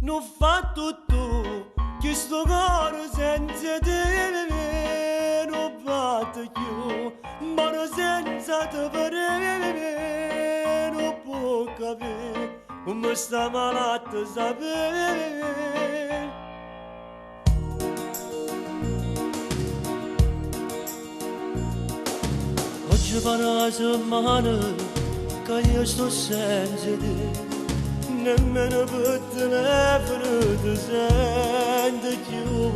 Nun fatto tu, questo cuore senza te non batte più, ma senza te vedere non può capire come sta malata sapere. Oggi per la settimana che io sto senza te, nemmeno per telefono ti sento più.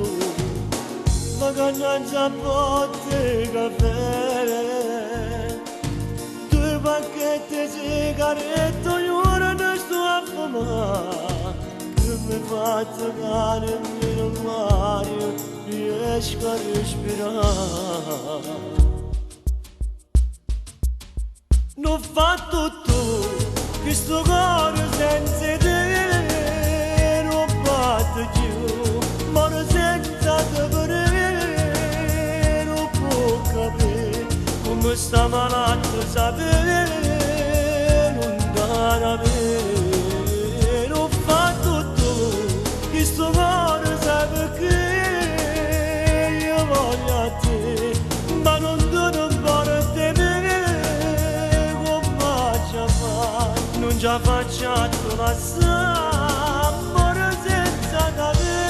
Ma che non c'è botte caffè, due pacchetti di sigarette, ognuno ne sto a fumare. Che mi faccio che nemmeno l'aria riesco a respirare. Non fatto tu, questo cuore senza te non batte più, ma senza te vedere non può capire come sta malata sapere, non da me. Non fatto tu, questo cuore sa perché io voglio a te, ma non te ne importa me, come faccio a fare, non ce la faccio a te lasciare, amore senza capire.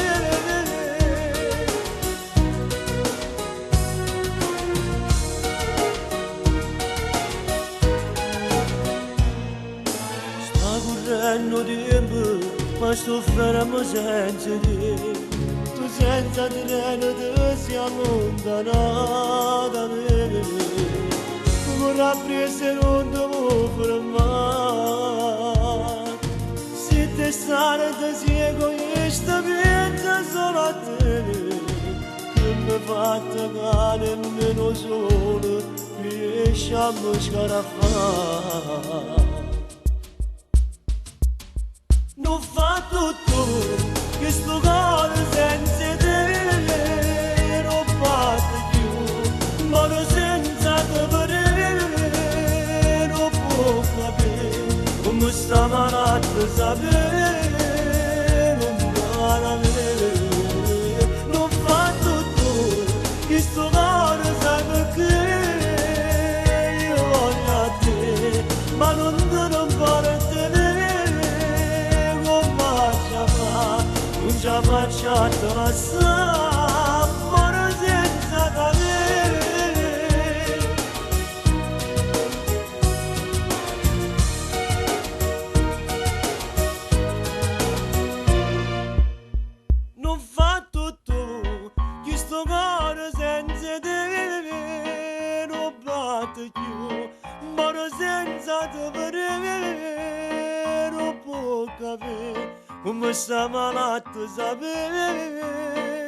Sta correndo tempo, ma sto fermo senza te. Tu senza treno ti sei allontanata da me. Vorrei preso non ti può fermare. Se te stare ti sei egoista, pensa solo a te. Che mi fatto che nemmeno solo riesci a mi scarafare. Non fatto tu, questo cuore senza te non batte più, ma senza te vedere non può capire come sta malata sapere, non va me. Non fatto tu, questo cuore sai perché io voglio a te, ma non te ne importa me, come faccio a fare, non ce la faccio a te lasciare, amore senza capire. Non fatto tu, questo cuore senza te non batte più, ma senza te vedere non può capire come sta malata sapere.